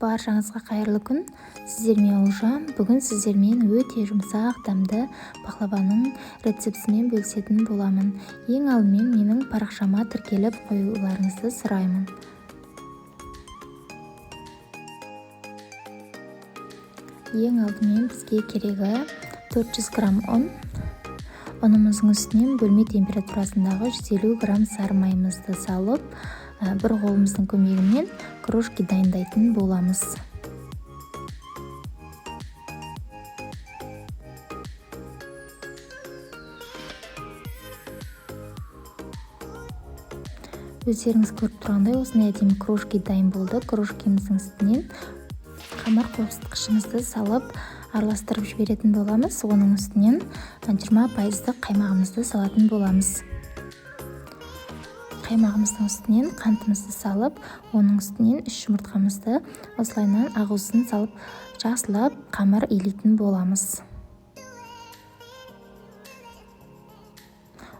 Баршаңызға қайырлы күн. Сіздермен Ұлжан. Бүгін сіздермен өте жұмсақ, дәмді пахлаваның рецептісімен бөлісетін боламын. Ең алдымен менің парақшама тіркеліп қоюларыңызды сұраймын. Ең алдымен бізге керегі 400 грамм ұн. Ұнымыздың үстінен бөлме температурасындағы 150 грамм сары майымызды салып, бір қолымыздың көмегімен крошки дайындайтын боламыз. Өздеріңіз көріп тұрғандай, осындай әдемі крошки дайын болды. Крошкиміздің үстінен қамыр қосқышымызды салып араластырып жіберетін боламыз. Оның үстінен 20% қаймағымызды салатын боламыз. Қаймағымыздың үстінен қантымызды салып, оның үстінен 3 жұмыртқамызды осылайынан ағусын салып, жақсылап қамыр илейтін боламыз.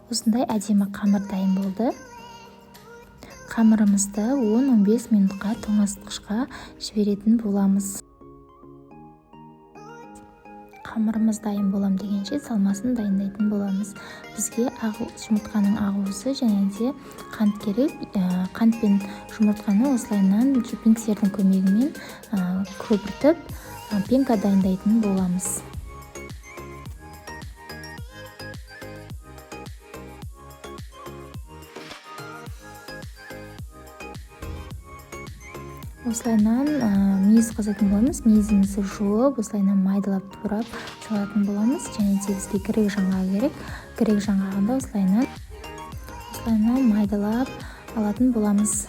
Осындай әдемі қамыр дайын болды. Қамырымызды 10-15 минутқа тоңазытқышқа жіберетін боламыз. Қамырымыз дайын болам дегенше салмасын дайындайтын боламыз. Бізге жұмыртқаның ағуысы және де қант керек. Қант пен жұмыртқаны осылайынан миксердің көмегімен көпіртіп, пенка дайындайтын боламыз. Осылайынан мейіз қосатын боламыз. Мейізімізді жуып, осылайынан майдалап турап салатын боламыз. Және де бізге грек жаңғағы керек. Грек жаңғағын да осылайынан майдалап алатын боламыз.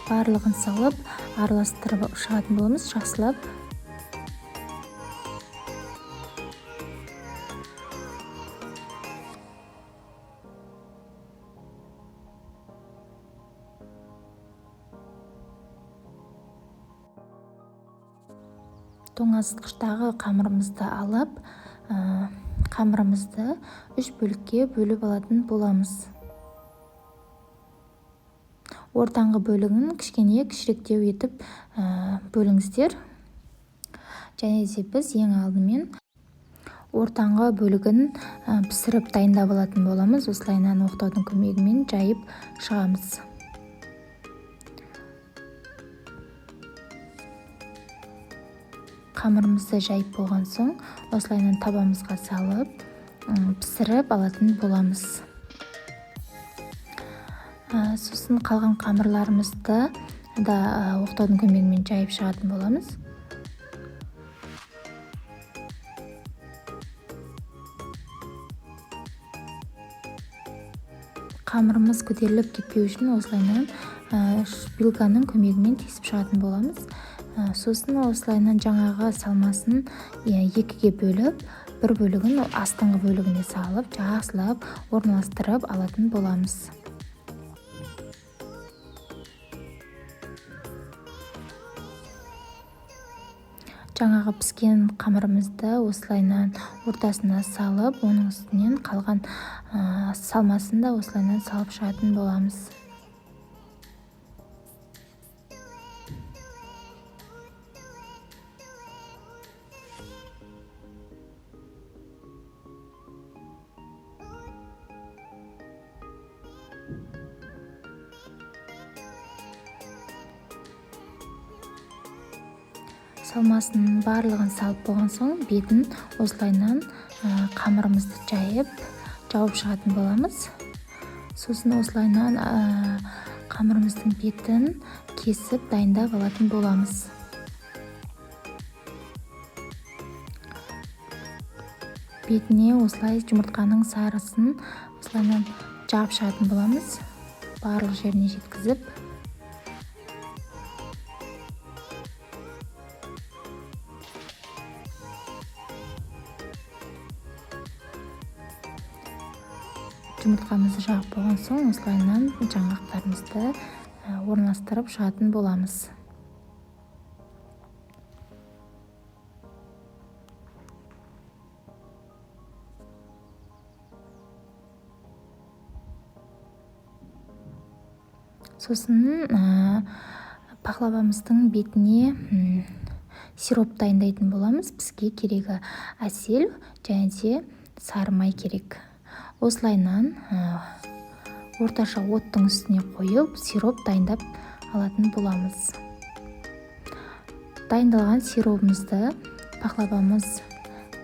Барлығын салып, араластырып шығатын боламыз жақсылап. Тоңазытқыштағы қамырымызды алып, қамырымызды 3 бөлікке бөліп алатын боламыз. Ортаңғы бөлігін кішкене кішіректеу етіп, бөліңіздер. Және де біз ең алдымен ортаңғы бөлігін, пісіріп дайындап алатын боламыз. Осылайынан оқтаудың көмегімен жайып шығамыз. Қамырымызды жайып болған соң, осылайынан табамызға салып, пісіріп алатын боламыз. Сосын қалған қамырларымызды да, оқтаудың көмегімен жайып шығатын боламыз. Қамырымыз көтеріліп кетпеу үшін осылайынан, вилканың көмегімен тесіп шығатын боламыз. Сосын осылайынан жаңағы салмасын, екіге бөліп, бір бөлігін астыңғы бөлігіне салып, жақсылап орналастырып алатын боламыз. Жаңағы піскен қамырымызды осылайынан ортасына салып, оның үстінен қалған, салмасын да осылайынан салып шығатын боламыз. Салмасының барлығын салып болған соң, бетін осылайынан, қамырымызды жайып, жауып шығатын боламыз. Сосын осылайынан, қамырымыздың бетін кесіп дайындап алатын боламыз. Бетіне осылай жұмыртқаның сарысын осылайынан жағып шығатын боламыз. Барлық жеріне жеткізіп. Жұмыртқамызды жағып болған соң, осылайынан жаңғақтарымызды, орналастырып шығатын боламыз. Сосын, Пахлавамыздың бетіне сироп дайындайтын боламыз. Бізге керегі әсел және де сары май керек. Осылайынан орташа оттың үстіне қойып, сироп дайындап алатын боламыз. Дайындалған сиробымызды пахлавамыз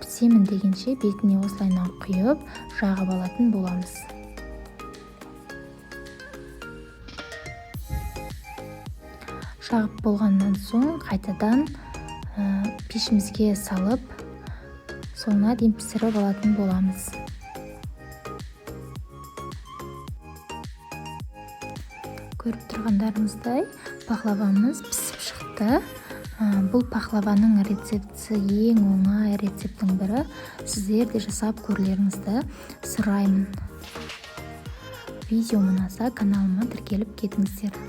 пісемін дегенше бетіне осылайынан құйып, жағып алатын боламыз. Жағып болғаннан соң қайтадан пешімізге салып, соңына дейін пісіріп алатын боламыз. Көріп тұрғандарыңыздай, пахлавамыз пісіп шықты. Бұл пахлаваның рецептісі ең оңай рецепттің бірі. Сіздер де жасап көрулеріңізді сұраймын. Видеом ұнаса, каналыма тіркеліп кетіңіздер.